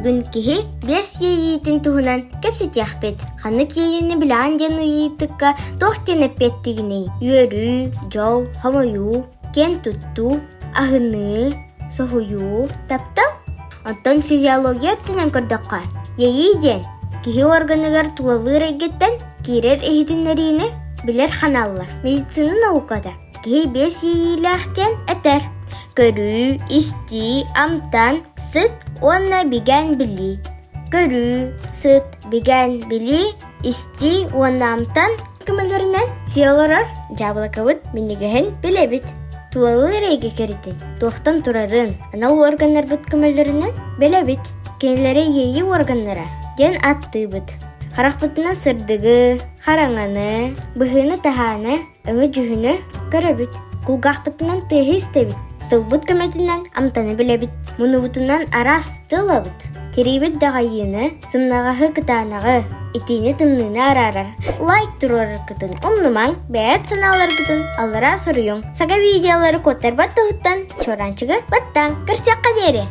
Бүгүн киһи биэс иэйиитин туһунан кэпсэтиэхпит. Ханнык иэйиини билэҕин диэн ыйыытыкка туох диэн эппиэттигиний? Үөрүү, дьол, хомойуу, киэн туттуу, аһыныы, соһуйуу, таптал. Оттон физиология өттүнэн көрдөххө, иэйии диэн киһи органыгар тулалыыр эйгэттэн киирэр иһитиннэриини билэр ханааллар. Медицина науката киһи биэс иэйиилээх диэн этэр. Көрүү, истии, амтан, сыт уонна бигээн билии. Көрүү, сыт, бигээн билии, истии уонна амтан көмөлөрүнэн сии олорор дьаабылыкабыт минньигэһин билэбит. Тулалыыр эйгэ кэритин, туохтан турарын, анал уорганнарбыт көмөлөрүнэн билэбит. Кинилэри иэйии уорганнара диэн ааттыыбыт. Харахпытынан сырдыгы, хараҥаны, быһыыны-таһааны, өҥү-дьүһүнү көрөбүт, кулгаахпытынан тыаһы истэбит, тылбыт көмөтүнэн амтаны билэбит, муннубутунан араас сыты ылабыт, тириибит даҕайыыны, сымнаҕаһы кытаанаҕы, итиини-тымныыны араарар. Лайк туруораргытын умнумаҥ, бэйэт санааларгытын аллараа суруйуҥ. Сага видеолары куоттарбат туһуттан чуораанчыгы баттааҥ. Көрсүөххэ диэри!